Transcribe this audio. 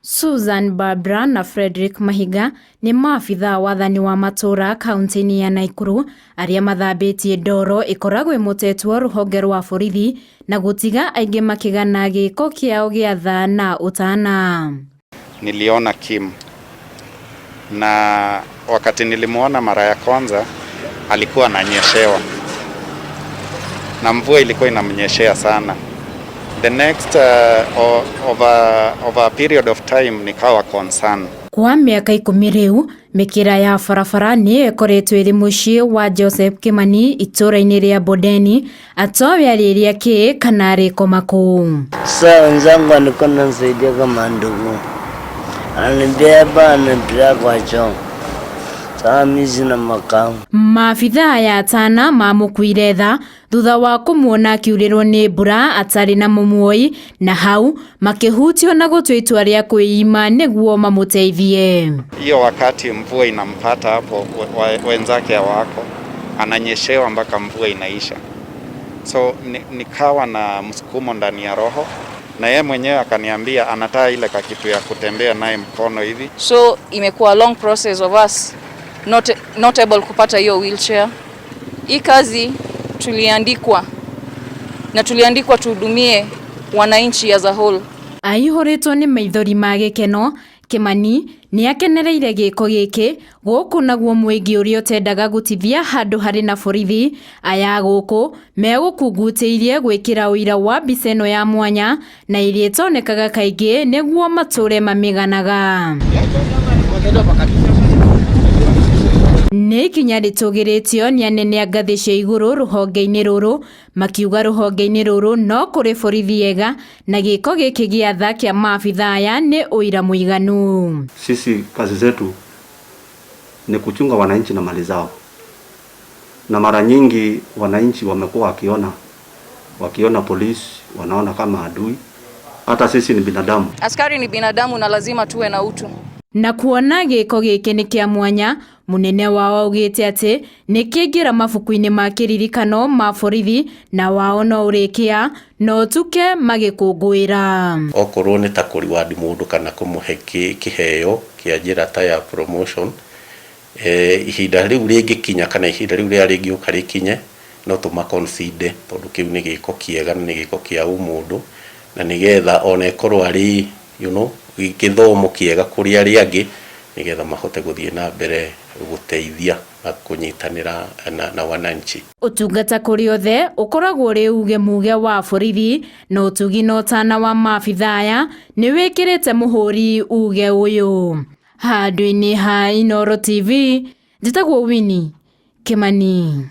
Susan Barbara na Frederick Mahiga nĩ maabithaa wathani wa matũra kaunti-inĩ ya Naikuru arĩa mathambĩtie ndoro ĩkoragwo ĩmutetwo rũhonge rwa borithi na gũtiga aingĩ makĩgana gĩko kĩao gĩa tha na ũtana. Niliona Kim na wakati nilimuona mara ya kwanza alikuwa ananyeshewa na mvua ilikuwa inamnyeshea sana. The next over a period of time nikawa concern. Kwa mĩaka 10 rĩu, mĩkĩra ya barabara nĩyo ĩkoretwo ĩrĩ mũciĩ wa Joseph Kimani itũũra-inĩ rĩa Bondeni, atoĩ arĩrĩa kĩ kana arĩkoma kũ. Sasa wenzangu walikuwa wananisaidia kama ndugu, ananibeba ananipeleka kwa choo. Sasa mimi sina makao. Maabithaa aya atana mamũkuire tha thutha wa kũmuona akiurĩrwo nĩ mbura atarĩ na mũmuoi na hau makĩhutio na gũtua itua rĩa kwĩima nĩguo mamũteithie. Hiyo wakati mvua inampata hapo, wenzake hawako, ananyeshewa mpaka mvua inaisha. So nikawa na msukumo ndani ya roho, na yeye mwenyewe akaniambia anataka ile kakitu ya kutembea naye mkono hivi. So imekuwa long process of us not able kupata hiyo wheelchair. Hii kazi tuliandikwa na tuliandikwa tuhudumie wananchi as a whole. Aihũrĩtwo nĩ maithori ma gĩkeno, Kimani nĩ akenereire gĩko gĩkĩ gũkũ naguo mũingĩ ũrĩa ũtendaga gũtithia handũ harĩ na borithi aya gũkũ megũkungutĩirie gwĩkĩra ũira wa mbica ĩno ya mwanya na ĩrĩa ĩtonekaga kaingĩ nĩguo matũre mamĩganaga. Nĩ ikinya rĩtũgĩrĩtio nĩ anene a ngathĩ cia igũrũ rũhonge-inĩ rũrũ makiuga rũhonge-inĩ rũrũ no kũrĩ borithi ega na gĩko gĩkĩ gĩa tha kĩa maabithaa aya nĩ ũira mũiganu. Sisi kazi zetu ni kuchunga wananchi na mali zao, na mara nyingi wananchi wamekuwa wakiona polisi wanaona kama adui. Hata sisi ni binadamu. Askari ni binadamu na lazima tuwe na utu. Na kuona gĩko gĩkĩ nĩ kĩa mwanya, mũnene wao augĩte atĩ nĩ kĩingĩra mabuku-inĩ ma kĩririkano ma borithi na wao no ũrĩkĩa no ũtuke magĩkũngũĩra. Okorwo nĩ ta kũ reward mũndũ kana kũmũhe kĩheo kĩa njĩra ta ya promotion, ihinda rĩu rĩngĩkinya kana ihinda rĩu rĩrĩa rĩngĩũka rĩkinye, no tũma consider tondũ kĩu nĩ gĩko kĩega na nĩ gĩko kĩa ũmũndũ, na nĩgetha ona ĩkorwo arĩ gĩthomo kĩega kũrĩ arĩa angĩ nĩgetha mahote gũthiĩ na mbere gũteithia na kũnyitanĩra na wananchi. Ũtungata kũrĩ othe ũkoragwo ũrĩ uge muge wa borithi na ũtugi na ũtana wa maabithaa aya nĩ wĩkĩrĩte mũhũri uge ũyũ. Handũ-inĩ ha Inooro TV, njĩtagwo Winnie Kimani.